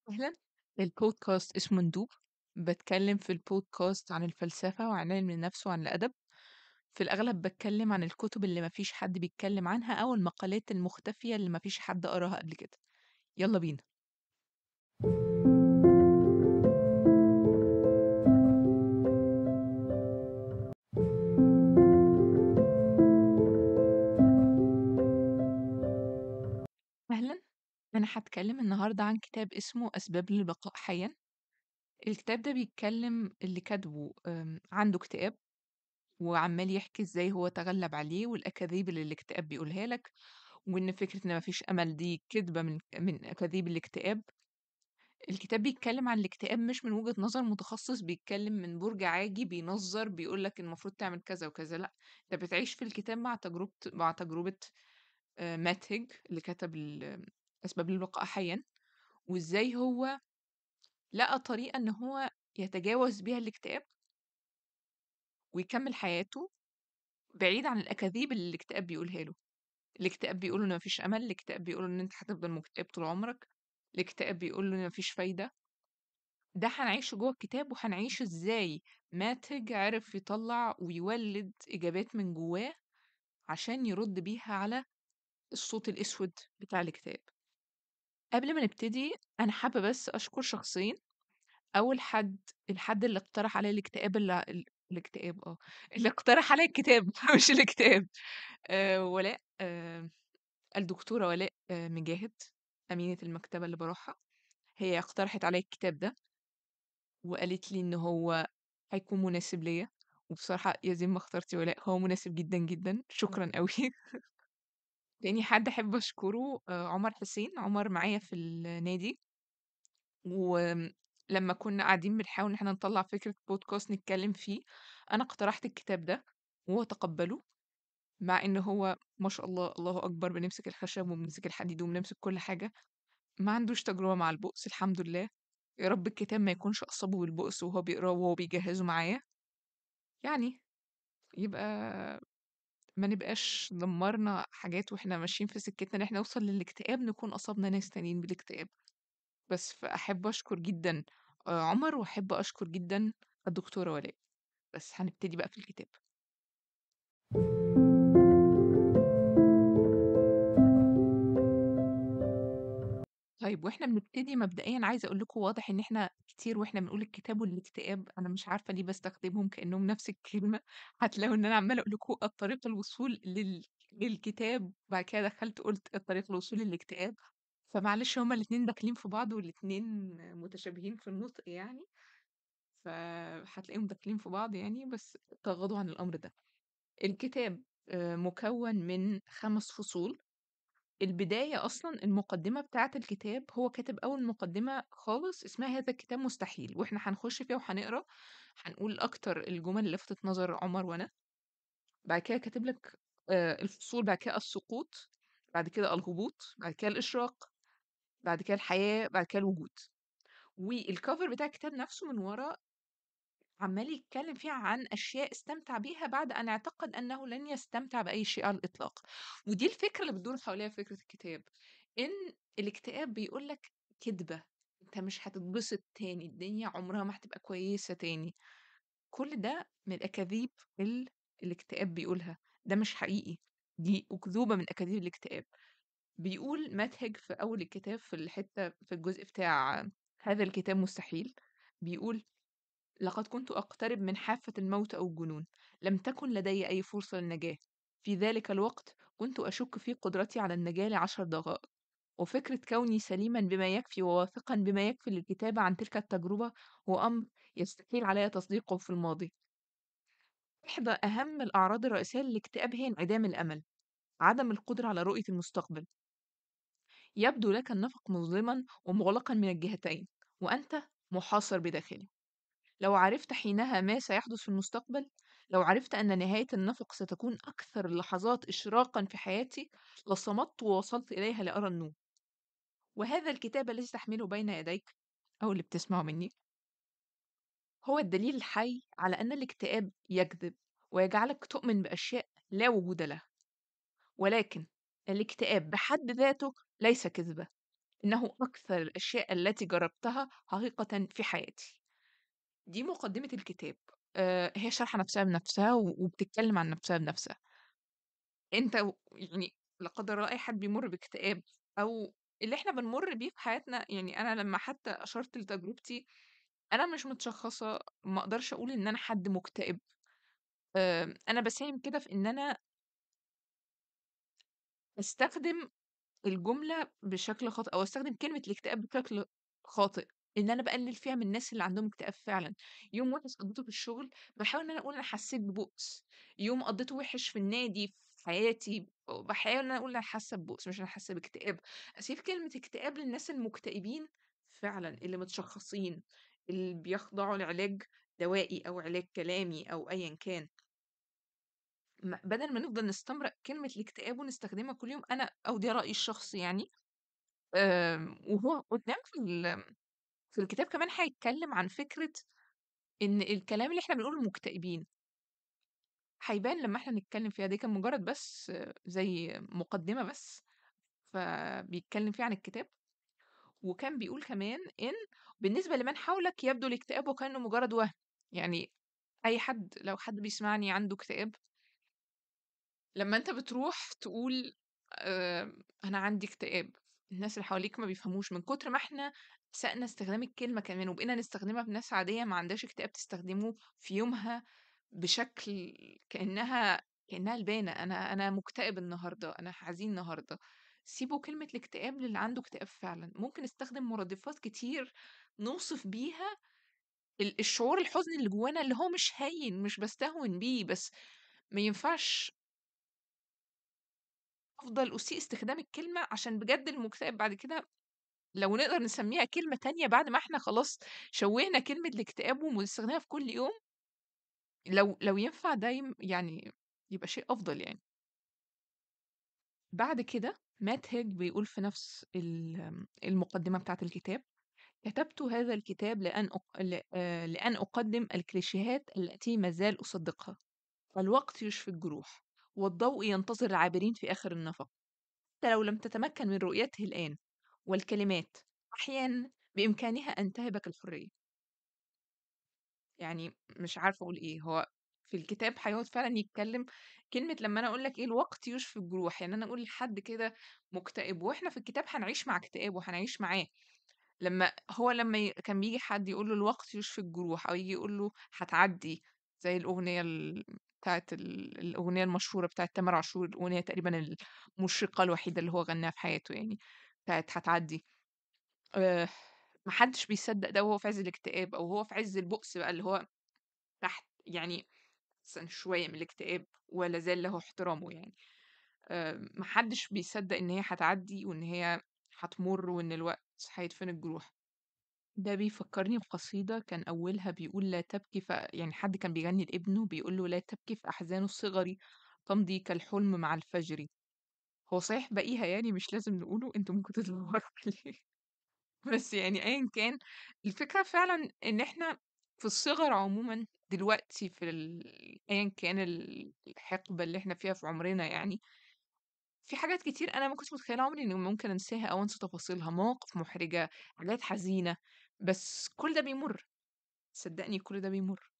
أهلًا، الpodcast اسمه ندوب. باتكلم في الpodcast عن الفلسفة وعن علم النفس وعن الأدب. في الأغلب باتكلم عن الكتب اللي ما فيش حد بيتكلم عنها أو المقالات المختفية اللي ما فيش حد قراها قبل كده. يلا بينا. أهلًا، أنا هاتكلم النهارده عن كتاب اسمه أسباب للبقاء حيًا. الكتاب ده بيتكلم اللي كاتبه عنده اكتئاب، وعمّال يحكي إزاي هو تغلب عليه والأكاذيب اللي الاكتئاب بيقولها لك، وإن فكرة إن ما فيش أمل دي كدبة من أكاذيب الاكتئاب. الكتاب بيتكلم عن الاكتئاب مش من وجهة نظر متخصص، بيتكلم من برج عاجي بينظر بيقول لك المفروض تعمل كذا وكذا، لأ، أنت بتعيش في الكتاب مع تجربة مات هيج اللي كتب أسباب للبقاء حيًا، وإزاي هو لقى طريقة إن هو يتجاوز بيها الاكتئاب ويكمل حياته بعيد عن الأكاذيب اللي الاكتئاب بيقولها له. الاكتئاب بيقول إن مفيش أمل، الاكتئاب بيقول إن أنت هتفضل مكتئب طول عمرك، الاكتئاب بيقول إن مفيش فايدة. ده هنعيشه جوه الكتاب، وهنعيش إزاي مات هيج عرف يطلع ويولد إجابات من جواه عشان يرد بيها على الصوت الأسود بتاع الاكتئاب. قبل ما نبتدي أنا حابة بس أشكر شخصين. أول حد، الحد اللي اقترح عليا الاكتئاب اللي الاكتئاب اللي اقترح عليا الكتاب مش الاكتئاب، ولاء، الدكتورة ولاء مجاهد، أمينة المكتبة اللي بروحها. هي اقترحت عليا الكتاب ده وقالت لي إن هو هيكون مناسب ليا، وبصراحة يا زين ما اخترتي ولاء، هو مناسب جدا جدا، شكرا قوي. تاني حد أحب أشكره، عمر حسين. عمر معايا في النادي، ولما كنا قاعدين بنحاول إن احنا نطلع فكرة بودكاست نتكلم فيه، أنا اقترحت الكتاب ده وهو تقبله، مع إن هو ما شاء الله الله أكبر بنمسك الخشب وبنمسك الحديد وبنمسك كل حاجة، ما عندوش تجربة مع البؤس الحمد لله. يا رب الكتاب ما يكونش أصابه بالبؤس وهو بيقراه وهو بيجهزه معايا، يبقى ما نبقاش دمرنا حاجات واحنا ماشيين في سكتنا ان احنا نوصل للاكتئاب، نكون أصابنا ناس تانيين بالاكتئاب. بس فأحب أشكر جدا عمر، وأحب أشكر جدا الدكتورة ولاء. بس هنبتدي بقى في الكتاب. واحنا بنبتدي مبدئيا عايزة أقول لكم واضح إن احنا كتير واحنا بنقول الكتاب والاكتئاب، أنا مش عارفة ليه بستخدمهم كأنهم نفس الكلمة. هتلاقوا إن أنا عمالة أقول لكم الطريق الوصول للكتاب، بعد كده دخلت قلت الطريق الوصول للاكتئاب، فمعلش هما الاتنين داخلين في بعض والاتنين متشابهين في النطق فهتلاقيهم داخلين في بعض بس تغاضوا عن الأمر ده. الكتاب مكون من 5 فصول. البداية أصلاً المقدمة بتاعة الكتاب، هو كاتب أول مقدمة خالص اسمها هذا الكتاب مستحيل، وإحنا هنخش فيها وهنقرأ، هنقول أكتر الجمل اللي لفتت نظر عمر وأنا. بعد كده كاتب لك الفصول، بعد كده السقوط، بعد كده الهبوط، بعد كده الإشراق، بعد كده الحياة، بعد كده الوجود. والكفر بتاع الكتاب نفسه من ورا عمال يتكلم فيها عن أشياء استمتع بيها بعد أن اعتقد أنه لن يستمتع بأي شيء على الإطلاق. ودي الفكرة اللي بتدور حواليها فكرة الكتاب، إن الاكتئاب بيقولك كدبة، أنت مش هتتبسط تاني، الدنيا عمرها ما هتبقى كويسة تاني. كل ده من الأكاذيب اللي الاكتئاب بيقولها، ده مش حقيقي، دي أكذوبة من أكاذيب الاكتئاب. بيقول مات هيج في أول الكتاب في الحتة في الجزء بتاع هذا الكتاب مستحيل، بيقول لقد كنت أقترب من حافة الموت أو الجنون، لم تكن لدي أي فرصة للنجاة. في ذلك الوقت كنت أشك في قدرتي على النجاة ل10 دقائق، وفكرة كوني سليما بما يكفي وواثقا بما يكفي للكتابة عن تلك التجربة هو أمر يستحيل علي تصديقه في الماضي. إحدى أهم الأعراض الرئيسية للاكتئاب هي انعدام الأمل، عدم القدرة على رؤية المستقبل. يبدو لك النفق مظلما ومغلقا من الجهتين، وأنت محاصر بداخله. لو عرفت حينها ما سيحدث في المستقبل، لو عرفت أن نهاية النفق ستكون أكثر اللحظات إشراقاً في حياتي، لصمدت ووصلت إليها لأرى النور. وهذا الكتاب الذي تحمله بين يديك أو اللي بتسمعه مني هو الدليل الحي على أن الاكتئاب يكذب ويجعلك تؤمن بأشياء لا وجود لها. ولكن الاكتئاب بحد ذاته ليس كذبة، إنه أكثر الأشياء التي جربتها حقيقةً في حياتي. دي مقدمة الكتاب. هي شارحة نفسها بنفسها وبتتكلم عن نفسها بنفسها. أنت يعني لا قدر الله أي حد بيمُر باكتئاب أو اللي إحنا بنمُر بيه في حياتنا، يعني أنا لمّا حتى أشرت لتجربتي، أنا مش متشخصة، ما أقدرش أقول إن أنا حد مكتئب. أنا باساهم كده في إن أنا باستخدم الجملة بشكل خاطئ أو أستخدم كلمة الاكتئاب بشكل خاطئ، إن أنا باقلل فيها من الناس اللي عندهم اكتئاب فعلًا. يوم وِحِش قضيته في الشغل، باحاول إن أنا أقول أنا حسيت ببؤس، يوم قضيته وِحِش في النادي، في حياتي، باحاول إن أنا أقول أنا حاسة ببؤس مش أنا حاسة باكتئاب. أسيب كلمة اكتئاب للناس المكتئبين فعلًا، اللي متشخصين، اللي بيخضعوا لعلاج دوائي أو علاج كلامي أو أيًا كان. بدل ما نفضل نستمرأ كلمة الاكتئاب ونستخدمها كل يوم، أنا أو ده رأيي الشخصي يعني. وهو قدام في الكتاب كمان هيتكلم عن فكرة إن الكلام اللي إحنا بنقوله للمكتئبين هيبان لمّا إحنا نتكلم فيها، دي كان مجرد بس زي مقدمة بس، فبيتكلم فيها عن الكتاب. وكان بيقول كمان إن بالنسبة لمن حولك يبدو الاكتئاب وكأنه مجرد وهم، يعني أي حد لو حد بيسمعني عنده اكتئاب، لمّا أنت بتروح تقول أنا عندي اكتئاب، الناس اللي حواليك ما بيفهموش، من كتر ما إحنا سأنا استخدام الكلمة كمان وبقينا نستخدمها في ناس عادية ما عندهاش اكتئاب تستخدمه في يومها بشكل كأنها لبانة، أنا مكتئب النهارده، أنا حزين النهارده. سيبوا كلمة الاكتئاب للي عنده اكتئاب فعلًا. ممكن نستخدم مرادفات كتير نوصف بيها الشعور الحزن اللي جوانا، اللي هو مش هين، مش بستهون بيه، بس ما ينفعش أفضل أسيء استخدام الكلمة، عشان بجد المكتئب بعد كده لو نقدر نسميها كلمة تانية بعد ما احنا خلاص شوهنا كلمة الاكتئاب وبنستخدمها في كل يوم، لو ينفع ده يبقى شيء أفضل. بعد كده مات هيج بيقول في نفس المقدمة بتاعة الكتاب: كتبت هذا الكتاب لأن أقدم الكليشيهات التي ما زال أصدقها. الوقت يشفي الجروح، والضوء ينتظر العابرين في آخر النفق، حتى لو لم تتمكن من رؤيته الآن، والكلمات أحيانا بإمكانها أن تهبك الحرية. مش عارفة أقول إيه، هو في الكتاب هيقعد فعلا يتكلم كلمة لما أنا أقول لك إيه الوقت يشفي الجروح، يعني أنا أقول لحد كده مكتئب، وإحنا في الكتاب هنعيش مع اكتئاب وهنعيش معاه. لما هو لما كان بيجي حد يقول له الوقت يشفي الجروح، أو يجي يقول له هتعدي، زي الأغنية بتاعت الأغنية المشهورة بتاعت تامر عاشور، الأغنية تقريبا المشرقة الوحيدة اللي هو غناها في حياته، بتاعت هتعدي. ما حدش بيصدق ده وهو في عز الاكتئاب، أو هو في عز البؤس بقى اللي هو تحت، أحسن شوية من الاكتئاب ولا زال له احترامه. ما حدش بيصدق إن هي هتعدي وإن هي هتمر وإن الوقت هيدفن الجروح. ده بيفكرني بقصيدة كان أولها بيقول لا تبكي، يعني حد كان بيغني لابنه بيقول له لا تبكي في أحزان الصغر تمضي كالحلم مع الفجر. هو صحيح باقيها مش لازم نقوله، انتوا ممكن تدوروا عليه، بس أيا كان الفكرة فعلا إن إحنا في الصغر عموما دلوقتي في أيا كان الحقبة اللي إحنا فيها في عمرنا، في حاجات كتير أنا ما كنتش متخيلة عمري إنه ممكن أنساها أو أنسى تفاصيلها، مواقف محرجة، حاجات حزينة، بس كل ده بيمر، صدقني كل ده بيمر.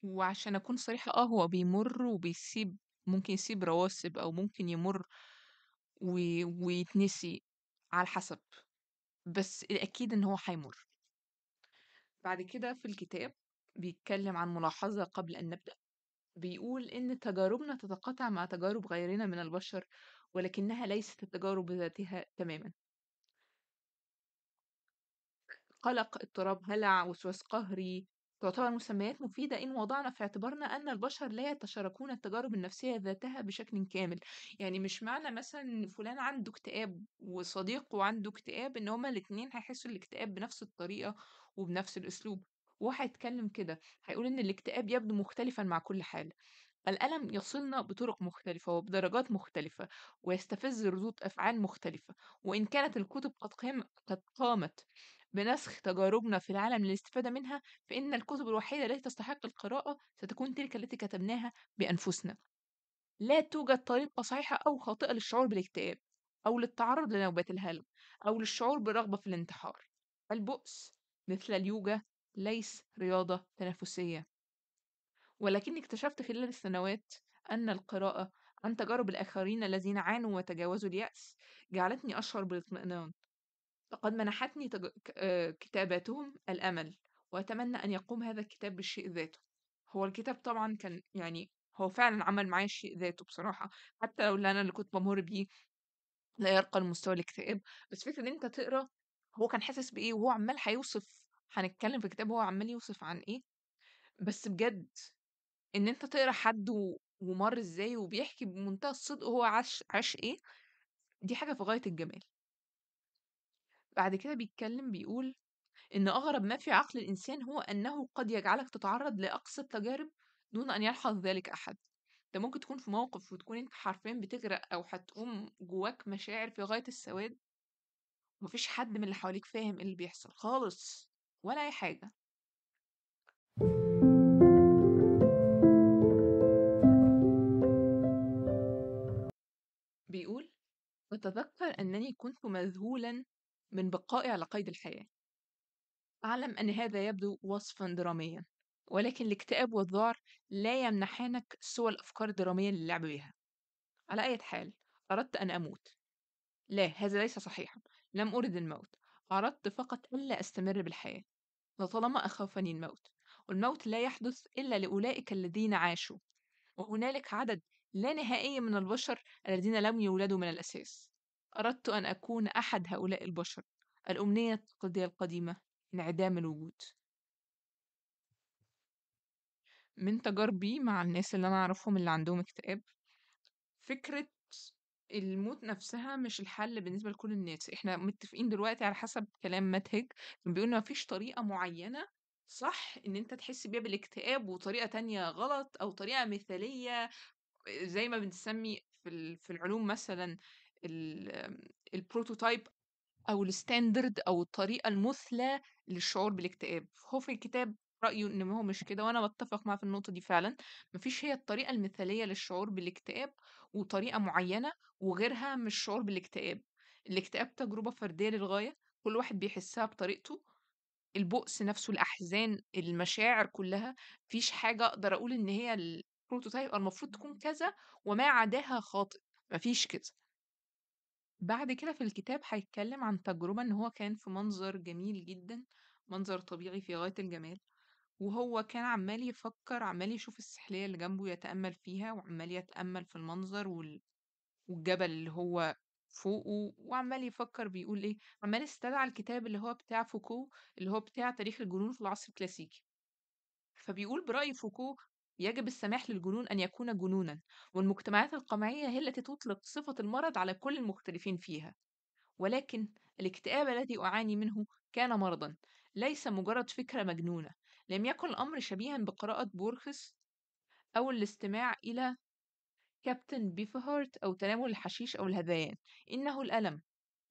وعشان أكون صريحة، هو بيمر وبيسيب، ممكن يسيب رواسب أو ممكن يمر ويتنسي على حسب، بس الأكيد إن هو هيمر. بعد كده في الكتاب بيتكلم عن ملاحظة قبل أن نبدأ، بيقول إن تجاربنا تتقاطع مع تجارب غيرنا من البشر، ولكنها ليست التجارب ذاتها تماما. قلق، اضطراب، هلع، وسواس قهري تعتبر مسميات مفيدة إن وضعنا في اعتبارنا أن البشر لا يتشاركون التجارب النفسية ذاتها بشكل كامل. مش معنى مثلا إن فلان عنده اكتئاب وصديقه عنده اكتئاب إن هما الاتنين هيحسوا الاكتئاب بنفس الطريقة وبنفس الأسلوب. وهو هيتكلم كده، هيقول إن الاكتئاب يبدو مختلفا مع كل حالة، الألم يصلنا بطرق مختلفة وبدرجات مختلفة ويستفز ردود أفعال مختلفة، وإن كانت الكتب قد قامت بنسخ تجاربنا في العالم للاستفادة منها، فإن الكتب الوحيدة التي تستحق القراءة ستكون تلك التي كتبناها بأنفسنا. لا توجد طريقة صحيحة أو خاطئة للشعور بالاكتئاب. أو للتعرض لنوبات الهلع، أو للشعور برغبة في الانتحار. البؤس مثل اليوجا ليس رياضة تنافسية. ولكني اكتشفت خلال السنوات أن القراءة عن تجارب الآخرين الذين عانوا وتجاوزوا اليأس جعلتني أشعر بالاطمئنان. لقد منحتني كتاباتهم الأمل، وأتمنى أن يقوم هذا الكتاب بالشيء ذاته. هو الكتاب طبعا كان يعني هو فعلا عمل معايا الشيء ذاته بصراحة، حتى لو اللي أنا اللي كنت بمر بيه لا يرقى لمستوى الاكتئاب، بس فكرة إن أنت تقرأ هو كان حاسس بإيه وهو عمال هيوصف، هنتكلم في كتاب هو عمال يوصف عن إيه، بس بجد إن أنت تقرأ حد ومر إزاي وبيحكي بمنتهى الصدق هو عاش إيه، دي حاجة في غاية الجمال. بعد كده بيتكلم بيقول إن أغرب ما في عقل الإنسان هو أنه قد يجعلك تتعرض لأقصى التجارب دون أن يلحظ ذلك أحد. أنت ممكن تكون في موقف وتكون أنت حرفيا بتغرق أو هتقوم جواك مشاعر في غاية السواد، ومفيش حد من اللي حواليك فاهم إيه اللي بيحصل خالص ولا أي حاجة. بيقول أتذكر أنني كنت مذهولا من بقائي على قيد الحياة. أعلم أن هذا يبدو وصفا دراميا، ولكن الاكتئاب والذعر لا يمنحانك سوى الأفكار الدرامية للعب بها. على أي حال أردت أن أموت. لا، هذا ليس صحيحا، لم أرد الموت، أردت فقط ألا أستمر بالحياة. لطالما أخافني الموت، والموت لا يحدث إلا لأولئك الذين عاشوا، وهنالك عدد لا نهائي من البشر الذين لم يولدوا من الأساس. أردت أن أكون أحد هؤلاء البشر. الأمنية التقليدية القديمة، انعدام الوجود. من تجاربي مع الناس اللي أنا أعرفهم اللي عندهم اكتئاب، فكرة الموت نفسها مش الحل بالنسبة لكل الناس. احنا متفقين دلوقتي على حسب كلام مات هيج كان بيقول إن مفيش طريقة معينة صح إن أنت تحس بيها بالاكتئاب وطريقة تانية غلط أو طريقة مثالية، زي ما بنسمي في العلوم مثلا ال prototype أو ال standard أو الطريقة المثلى للشعور بالاكتئاب. هو في الكتاب رأيه إن هو مش كده، وأنا بتفق معاه في النقطة دي فعلا. مفيش هي الطريقة المثالية للشعور بالاكتئاب وطريقة معينة وغيرها مش شعور بالاكتئاب. الاكتئاب تجربة فردية للغاية، كل واحد بيحسها بطريقته. البؤس نفسه، الأحزان، المشاعر كلها، مفيش حاجة أقدر أقول إن هي ال prototype أو المفروض تكون كذا وما عداها خاطئ، مفيش كده. بعد كده في الكتاب هيتكلم عن تجربة إن هو كان في منظر جميل جدا، منظر طبيعي في غاية الجمال، وهو كان عمال يفكر، عمال يشوف السحلية اللي جنبه يتأمل فيها، وعمال يتأمل في المنظر والجبل اللي هو فوقه، وعمال يفكر بيقول إيه، عمال استدعى الكتاب اللي هو بتاع فوكو اللي هو بتاع تاريخ الجنون في العصر الكلاسيكي. فبيقول برأي فوكو يجب السماح للجنون أن يكون جنونا، والمجتمعات القمعية هي التي تطلق صفة المرض على كل المختلفين فيها، ولكن الاكتئاب الذي أعاني منه كان مرضا، ليس مجرد فكرة مجنونة. لم يكن الأمر شبيها بقراءة بورخس أو الاستماع إلى كابتن بيفهارت أو تناول الحشيش أو الهذيان، إنه الألم.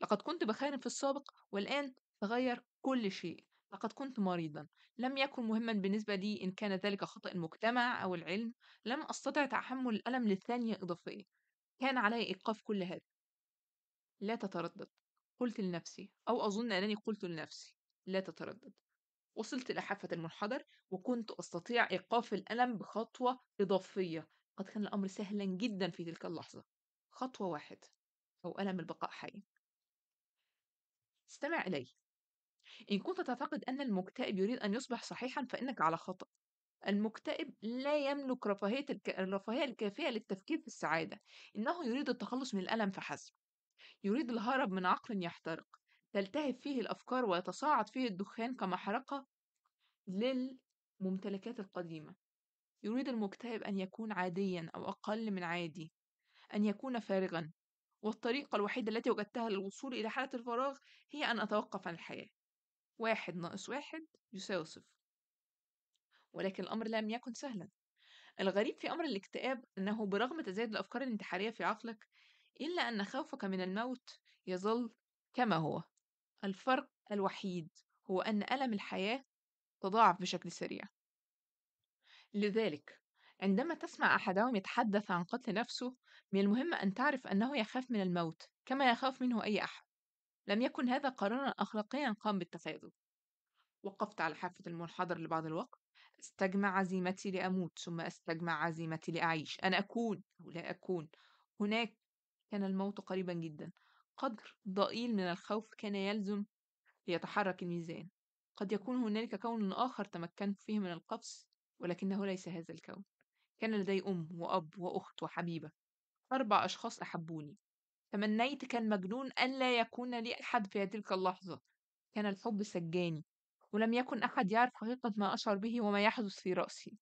لقد كنت بخير في السابق والآن تغير كل شيء. لقد كنت مريضا، لم يكن مهما بالنسبة لي إن كان ذلك خطأ المجتمع أو العلم. لم أستطع تحمل الألم لثانية إضافية، كان علي إيقاف كل هذا. لا تتردد، قلت لنفسي، أو أظن أنني قلت لنفسي لا تتردد. وصلت إلى حافة المنحدر وكنت أستطيع إيقاف الألم بخطوة إضافية. قد كان الأمر سهلا جدا في تلك اللحظة، خطوة واحدة أو ألم البقاء حي. استمع إلي، إن كنت تعتقد أن المكتئب يريد أن يصبح صحيحا فإنك على خطأ. المكتئب لا يملك الرفاهية الكافية للتفكير في السعادة. إنه يريد التخلص من الألم فحسب، يريد الهرب من عقل يحترق تلتهب فيه الأفكار ويتصاعد فيه الدخان كمحرقة للممتلكات القديمة. يريد المكتئب أن يكون عاديا أو أقل من عادي، أن يكون فارغا، والطريقة الوحيدة التي وجدتها للوصول إلى حالة الفراغ هي أن أتوقف عن الحياة. 1 - 1 يساوي 0. ولكن الأمر لم يكن سهلا. الغريب في أمر الاكتئاب أنه برغم تزايد الأفكار الانتحارية في عقلك، إلا أن خوفك من الموت يظل كما هو. الفرق الوحيد هو أن ألم الحياة تضاعف بشكل سريع. لذلك عندما تسمع أحدهم يتحدث عن قتل نفسه، من المهم أن تعرف أنه يخاف من الموت كما يخاف منه أي أحد. لم يكن هذا قرارًا أخلاقيًا قام باتخاذه. وقفت على حافة المنحدر لبعض الوقت، أستجمع عزيمتي لأموت، ثم أستجمع عزيمتي لأعيش. أنا أكون أو لا أكون. هناك كان الموت قريبًا جدًا. قدر ضئيل من الخوف كان يلزم ليتحرك الميزان. قد يكون هنالك كون آخر تمكنت فيه من القفز، ولكنه ليس هذا الكون. كان لدي أم وأب وأخت وحبيبة، 4 أشخاص أحبوني. تمنيت كالمجنون ألا يكون لي أحد في تلك اللحظة. كان الحب سجاني، ولم يكن أحد يعرف حقيقة ما أشعر به وما يحدث في رأسي.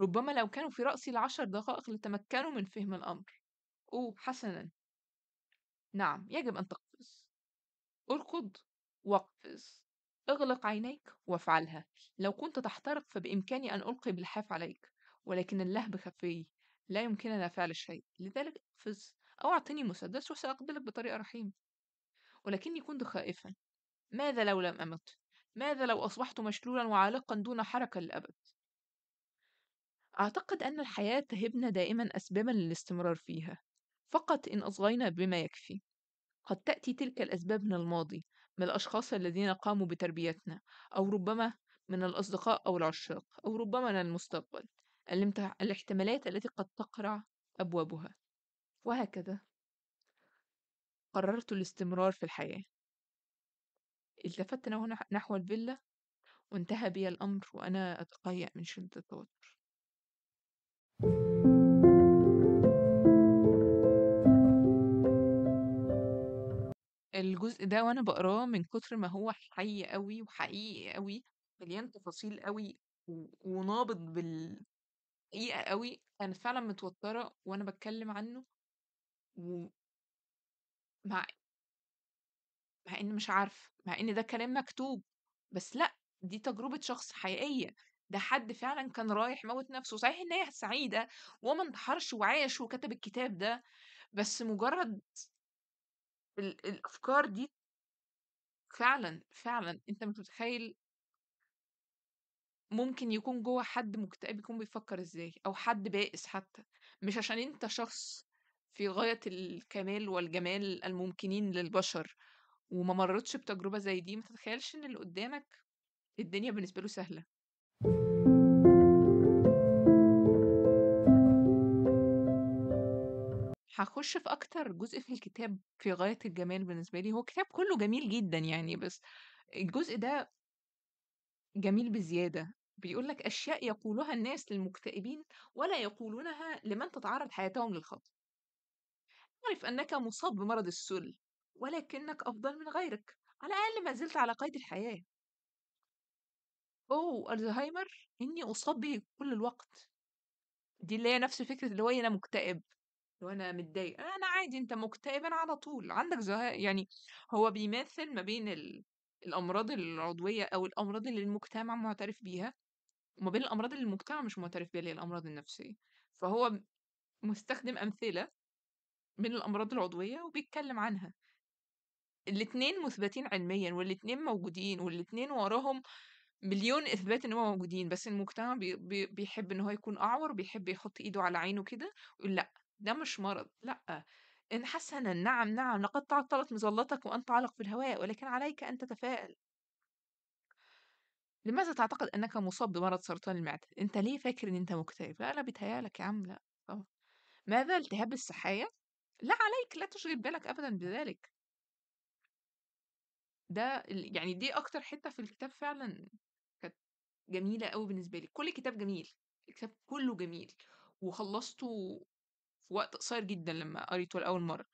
ربما لو كانوا في رأسي ل10 دقائق لتمكنوا من فهم الأمر. أوه، حسنًا. نعم، يجب أن تقفز. اركض واقفز. اغلق عينيك وافعلها. لو كنت تحترق فبإمكاني أن ألقي باللحاف عليك، ولكن اللهب خفي، لا يمكننا فعل شيء، لذلك اقفز أو أعطني مسدس وسأقبلك بطريقة رحيمة. ولكني كنت خائفا. ماذا لو لم أمت؟ ماذا لو أصبحت مشلولا وعالقا دون حركة للأبد؟ أعتقد أن الحياة تهبنا دائما أسبابا للاستمرار فيها، فقط إن أصغينا بما يكفي. قد تأتي تلك الأسباب من الماضي، من الأشخاص الذين قاموا بتربيتنا، أو ربما من الأصدقاء أو العشاق، أو ربما من المستقبل، الاحتمالات التي قد تقرع أبوابها. وهكذا قررت الاستمرار في الحياة. التفت نحو الفيلا، وانتهى بي الأمر وأنا أتقيأ من شدة التوتر. الجزء ده وأنا بقراه من كتر ما هو حي قوي وحقيقي قوي، مليان تفاصيل قوي ونابض بالحقيقة قوي، أنا فعلا متوترة وأنا بتكلم عنه، مع إن مش عارفة، مع إن ده كلام مكتوب، بس لأ، دي تجربة شخص حقيقية، ده حد فعلا كان رايح موت نفسه. صحيح إن هي سعيدة وما انتحرش وعاش وكتب الكتاب ده، بس مجرد الأفكار دي فعلا فعلا أنت مش متخيل ممكن يكون جوه حد مكتئب يكون بيفكر إزاي، أو حد بائس حتى. مش عشان أنت شخص في غاية الكمال والجمال الممكنين للبشر وما مرتش بتجربة زي دي، ما تتخيلش إن اللي قدامك الدنيا بالنسبة له سهلة. هخش في أكتر جزء في الكتاب في غاية الجمال بالنسبة لي. هو الكتاب كله جميل جدا يعني، بس الجزء ده جميل بزيادة. بيقول لك أشياء يقولها الناس للمكتئبين ولا يقولونها لمن تتعرض حياتهم للخطر. اعرف أنك مصاب بمرض السل، ولكنك أفضل من غيرك، على الأقل ما زلت على قيد الحياة. أوه، الزهايمر، إني أصاب به كل الوقت. دي اللي هي نفس فكرة اللي هو أنا مكتئب وأنا متضايق، أنا عادي، أنت مكتئب أنا على طول عندك زهايمر. يعني هو بيماثل ما بين الأمراض العضوية أو الأمراض اللي المجتمع معترف بيها، وما بين الأمراض اللي المجتمع مش معترف بيها اللي هي الأمراض النفسية. فهو مستخدم أمثلة من الأمراض العضوية وبيتكلم عنها. الاتنين مثبتين علميا، والاتنين موجودين، والاتنين وراهم مليون إثبات إن هم موجودين، بس المجتمع بيحب إن هو يكون أعور، بيحب يحط إيده على عينه كده ويقول لأ ده مش مرض، لأ إن حسنا نعم نعم لقد تعطلت مظلتك وأنت عالق في الهواء، ولكن عليك أن تتفائل. لماذا تعتقد أنك مصاب بمرض سرطان المعدة؟ أنت ليه فاكر إن أنت مكتئب؟ لا لا بيتهيألك يا عم، لا طبعا. ماذا؟ التهاب السحايا؟ لا عليك، لا تشغل بالك أبدا بذلك. ده يعني دي أكتر حتة في الكتاب فعلا كانت جميلة أوي بالنسبة لي. كل كتاب جميل، الكتاب كله جميل، وخلصته في وقت قصير جدا لما قريته لأول مرة،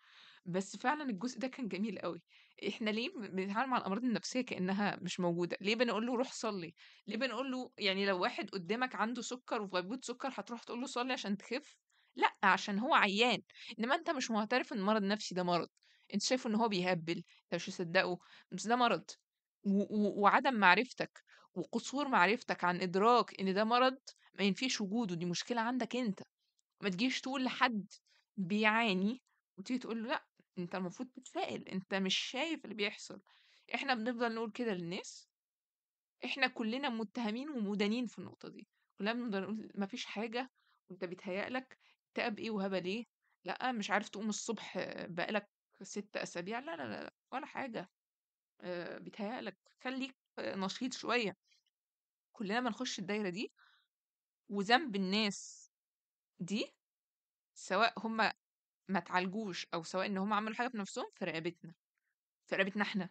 بس فعلا الجزء ده كان جميل قوي. احنا ليه بنتعامل مع الأمراض النفسية كأنها مش موجودة؟ ليه بنقول له روح صلي؟ ليه بنقول له يعني لو واحد قدامك عنده سكر وفي غيبوبة سكر هتروح تقول له صلي عشان تخف؟ لا، عشان هو عيان. انما انت مش معترف ان مرض نفسي ده مرض، انت شايفه ان هو بيهبل، انت مش مصدقه، بس ده مرض. وعدم معرفتك وقصور معرفتك عن إدراك إن ده مرض ما ينفيش وجوده، دي مشكلة عندك أنت. ما تجيش تقول لحد بيعاني وتيجي تقول له لأ أنت المفروض تتفائل، أنت مش شايف اللي بيحصل. إحنا بنفضل نقول كده للناس، إحنا كلنا متهمين ومدانين في النقطة دي، كلنا بنفضل نقول ما فيش حاجة أنت بيتهيأ لك، اكتئاب إيه وهبل إيه، لأ مش عارف تقوم الصبح بقى لك 6 أسابيع، لا، لا، لا، لا، ولا حاجة، بيتهيأ لك، خليك نشيط شوية. كلنا بنخش الدايرة دي، وذنب الناس دي سواء هم ما اتعالجوش أو سواء إن هم عملوا حاجة في نفسهم، في رقبتنا، في رقبتنا إحنا،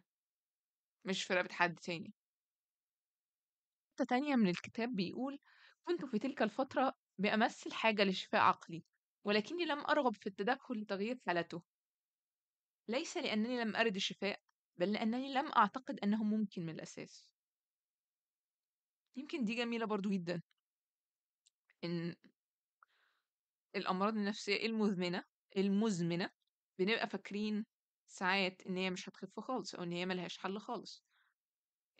مش في رقبة حد تاني. حتة تانية من الكتاب بيقول: كنت في تلك الفترة بأمس الحاجة لشفاء عقلي، ولكني لم أرغب في التدخل لتغيير حالته، ليس لأنني لم أرد الشفاء، بل لأنني لم أعتقد أنه ممكن من الأساس. يمكن دي جميلة برضو جدا، إن الأمراض النفسية المزمنة بنبقى فاكرين ساعات إن هي مش هتخف خالص، أو إن هي ملهاش حل خالص.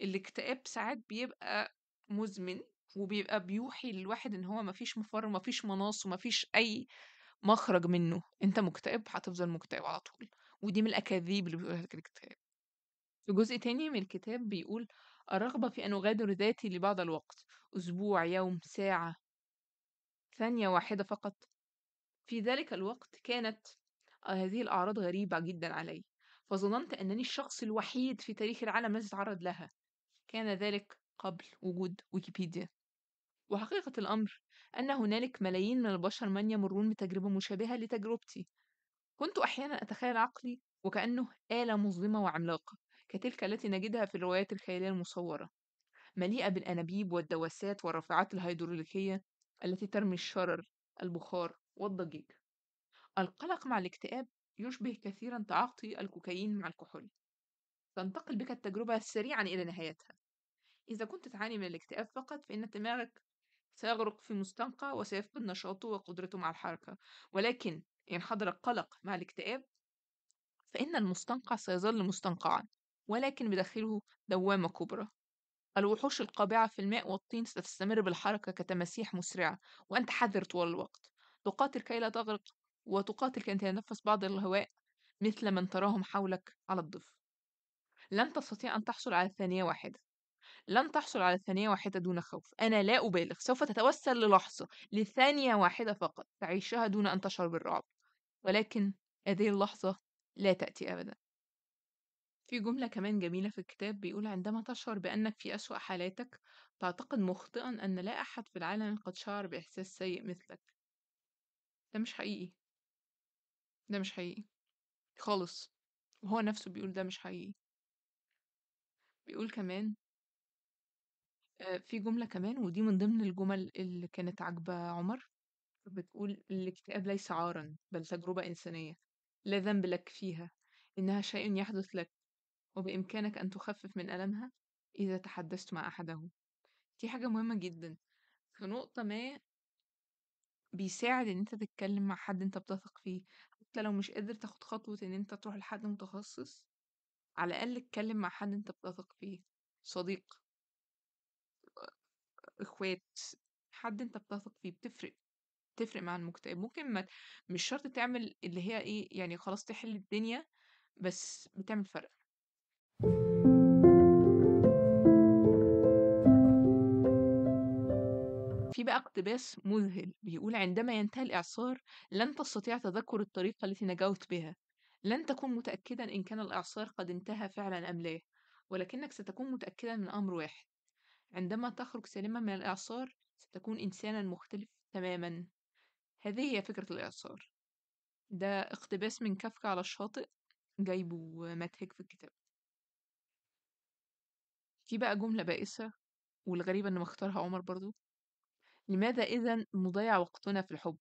الاكتئاب ساعات بيبقى مزمن، وبيبقى بيوحي للواحد إن هو مفيش مفر ومفيش مناص ومفيش أي مخرج منه. أنت مكتئب هتفضل مكتئب على طول، ودي من الأكاذيب اللي بيقولها لك الاكتئاب. في جزء تاني من الكتاب بيقول: الرغبة في أن أغادر ذاتي لبعض الوقت، أسبوع، يوم، ساعة، ثانية واحدة فقط. في ذلك الوقت كانت هذه الأعراض غريبة جدا علي، فظننت أنني الشخص الوحيد في تاريخ العالم الذي تعرض لها. كان ذلك قبل وجود ويكيبيديا. وحقيقة الأمر أن هنالك ملايين من البشر من يمرون بتجربة مشابهة لتجربتي. كنت أحيانا أتخيل عقلي وكأنه آلة مظلمة وعملاقة كتلك التي نجدها في الروايات الخيالية المصورة، مليئة بالأنابيب والدواسات والرافعات الهيدروليكية التي ترمي الشرر، البخار والضجيج. القلق مع الاكتئاب يشبه كثيرا تعاطي الكوكايين مع الكحول، تنتقل بك التجربة سريعا إلى نهايتها. إذا كنت تعاني من الاكتئاب فقط فإن دماغك سيغرق في مستنقع وسيفقد نشاطه وقدرته مع الحركة، ولكن إن حضر القلق مع الاكتئاب فإن المستنقع سيظل مستنقعا، ولكن بداخله دوامة كبرى. الوحوش القابعة في الماء والطين ستستمر بالحركة كتماسيح مسرعة، وأنت حذر طوال الوقت، تقاتل كي لا تغرق، وتقاتل كي تتنفس بعض الهواء مثل من تراهم حولك على الضفة. لن تستطيع أن تحصل على ثانية واحدة، لن تحصل على ثانية واحدة دون خوف. أنا لا أبالغ، سوف تتوسل للحظة، لثانية واحدة فقط تعيشها دون أن تشعر بالرعب، ولكن هذه اللحظة لا تأتي أبدا. في جملة كمان جميلة في الكتاب بيقول: عندما تشعر بأنك في أسوأ حالاتك تعتقد مخطئا أن لا أحد في العالم قد شعر بإحساس سيء مثلك. ده مش حقيقي، ده مش حقيقي خالص، وهو نفسه بيقول ده مش حقيقي. بيقول كمان في جملة كمان، ودي من ضمن الجمل اللي كانت عاجبة عمر، بتقول: الاكتئاب ليس عارا بل تجربة إنسانية لا ذنب لك فيها، إنها شيء يحدث لك وبإمكانك أن تخفف من ألمها إذا تحدثت مع أحدهم. دي حاجة مهمة جدا. في نقطة ما بيساعد إن أنت تتكلم مع حد أنت بتثق فيه، حتى لو مش قادر تاخد خطوة إن أنت تروح لحد متخصص، على الأقل اتكلم مع حد أنت بتثق فيه، صديق، إخوات، حد أنت بتثق فيه. بتفرق مع المكتئب. ممكن ما مش شرط تعمل اللي هي إيه يعني خلاص تحل الدنيا، بس بتعمل فرق. في بقى اقتباس مذهل بيقول: عندما ينتهي الإعصار لن تستطيع تذكر الطريقة التي نجوت بها، لن تكون متأكدا إن كان الإعصار قد انتهى فعلا أم لا، ولكنك ستكون متأكدا من أمر واحد: عندما تخرج سالما من الإعصار ستكون إنسانا مختلف تماما. هذه هي فكرة الإعصار. ده اقتباس من كافكا على الشاطئ، جايبه مات هيك في الكتاب. في بقى جملة بائسة والغريبة إن مختارها عمر برضو: لماذا إذن نضيع وقتنا في الحب؟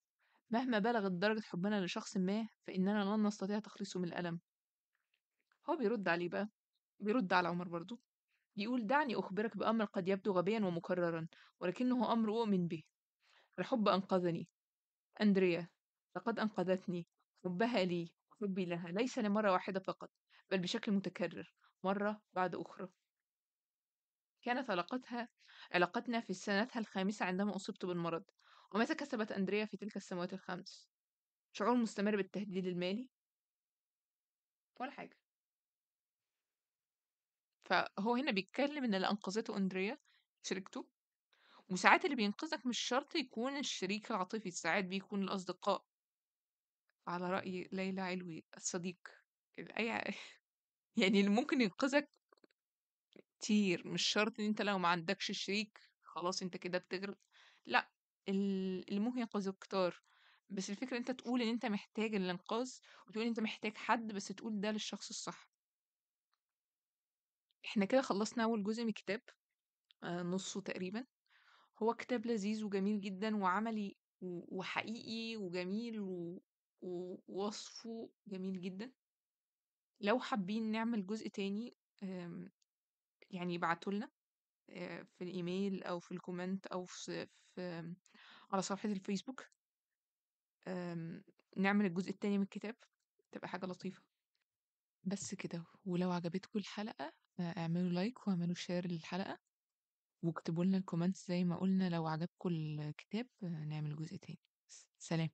مهما بلغت درجة حبنا لشخص ما فإننا لن نستطيع تخليصه من الألم. هو بيرد عليه بقى، بيرد على عمر برضو، بيقول: دعني أخبرك بأمر قد يبدو غبيا ومكررا، ولكنه أمر أؤمن به. الحب أنقذني أندريا، لقد أنقذتني. حبها لي حبي لها ليس لمرة واحدة فقط، بل بشكل متكرر، مرة بعد أخرى. كانت علاقتنا في سنتها الخامسة عندما أصبت بالمرض. وماذا كسبت أندريا في تلك السنوات الخمس؟ شعور مستمر بالتهديد المالي ولا حاجة. فهو هنا بيتكلم إن اللي أنقذته أندريا شريكته، وساعات اللي بينقذك مش شرط يكون الشريك العاطفي، ساعات بيكون الأصدقاء. على رأي ليلى علوي الصديق أي يعني اللي ممكن ينقذك كتير، مش شرط إن أنت لو ما عندكش شريك خلاص أنت كده بتغرق، لأ، اللي ممكن ينقذوك كتار، بس الفكرة إن أنت تقول إن أنت محتاج الإنقاذ، وتقول إن أنت محتاج حد، بس تقول ده للشخص الصح. إحنا كده خلصنا أول جزء من الكتاب، نصه تقريبا. هو كتاب لذيذ وجميل جدا وعملي وحقيقي وجميل ووصفه جميل جدا. لو حابين نعمل جزء تاني، ابعتولنا، في الإيميل أو في ال comment أو على صفحة الفيسبوك، نعمل الجزء التاني من الكتاب، تبقى حاجة لطيفة. بس كده. ولو عجبتكم الحلقة، اعملوا like واعملوا share للحلقة، واكتبوا لنا ال comments زي ما قلنا لو عجبكم الكتاب، نعمل جزء تاني. سلام.